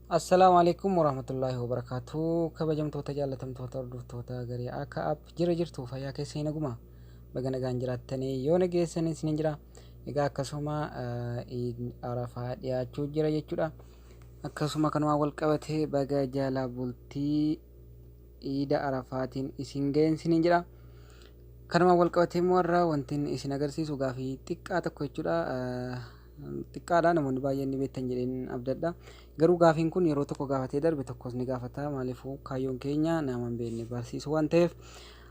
Assalaamu alaikum warahmatullaahi wabarakaatu. Kabajamtoota, jaallatamtoota, hordoftoota garee akka app, jira jirtu? Fayyaa keessa hin naguma? Baga nagaan jiraattanii, yoo nageessanis isinin jira. Egaa akkasuma Iid Arafaa dhiyaachuu jira jechuudha. Akkasuma kanumaan wal qabatee baga jala bultii Iida Arafaatiin isin ga'een isinin jira. Kanumaan wal qabatee immoo har'a wanti isin agarsiisu gaafii xiqqaa tokko jechuudha. Xiqqaadha, namoonni baay'een ni beektan jedheen abdadha. Garuu gaafiin kun yeroo tokko gaafatee darbe tokkos ni gaafata. Maaliifuu kaayyoon keenya nama hin beekne barsiisuu waan ta'eef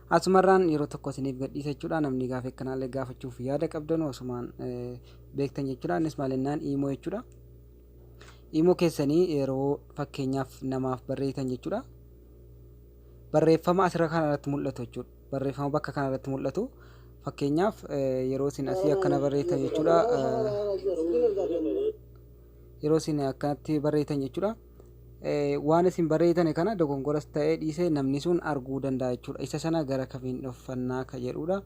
asumarraan yeroo tokko isiniif gadhiisa jechuudha. Namni gaafii akkanaallee gaafachuuf yaada qabdanu asumaan beektan jechuudha. Innis maalinnaan imo jechuudha. Imo keessanii yeroo fakkeenyaaf namaaf barreessitan jechuudha. Barreeffama asirra kanarratti mul'atu jechuudha. Barreeffama bakka kanarratti mul'atu. Fakkeenyaaf yeroo isin asii akkana barreessitan jechuudha. Yeroo isin akkanatti barreessitan jechuudha. Waan isin barreessitan kana dogongoras ta'ee dhiisee namni sun arguu danda'a jechuudha. Isa sana gara kamiin dhoffannaa ka jedhudha.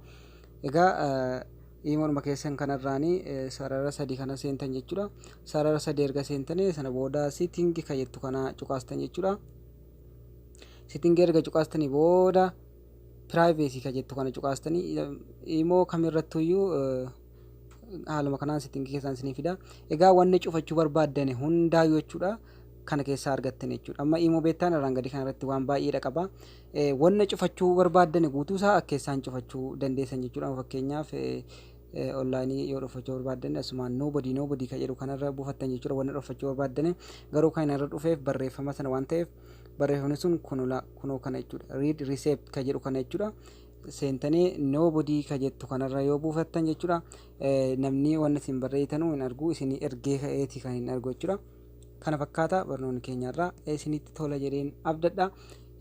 Egaa imoodhuma keessan kanarraanii sarara sadii kana seentan jechuudha. Sarara sadii erga seentanii sana booda setting ka jettu kana cuqaastan jechuudha. Setting erga cuqaastanii booda privacy ka jettu kana cuqaastanii imo kamirrattuyyuu haaluma kanaan setting keessaan isinii fida. Egaa wanni cufachuu barbaaddane hundaayyuu jechuudha kana keessaa argattan jechuudha. Amma imo beektaan irraan gadi kanarratti waan baay'eedha qaba. Wanna cufachuu barbaaddane guutuusaa akka keessaan cufachuu dandeessan jechuudha. Fakkeenyaaf online yoo dhofachuu barbaaddan asumaan nobody, nobody kan jedhu kanarra buufattan jechuudha. Wanna dhofachuu barbaaddane garuu kan irra dhufeef barreeffama sana waan ta'eef barreeffamni sun kunoo kana jechuudha. Read receipt kan jedhu kana jechuudha. Seentanii nobody ka jettu kanarra yoo buufattan jechuudha. Namni wanna isin barreessitanuu hin argu, isin ergee ka'eeti kan hin argu jechuudha. Kana fakkaata barnoonni keenyarraa, isinitti tola jedheen abdadha.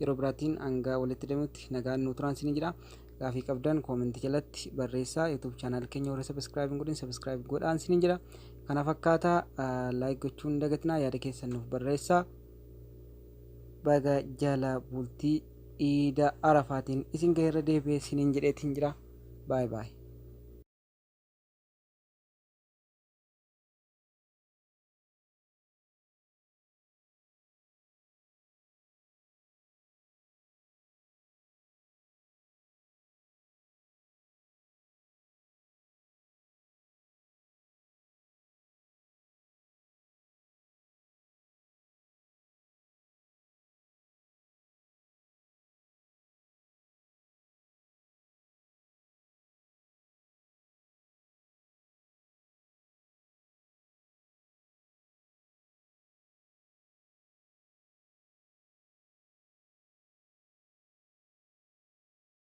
Yeroo biraatiin hanga walitti deemutti nagaan nu turaan isin jira. Gaafii qabdan comment jalatti barreessaa. YouTube channel keenya warra subscribe hin godhin subscribe godhaan isin jira. Kana fakkaata, like gochuun dagatinaa, yaada keessan nuuf barreessaa. Baga jala bultii Iida Arafaatiin isin gaheerra deebi'ee isiniin jedheetiin jira. Baay'ee baay'ee.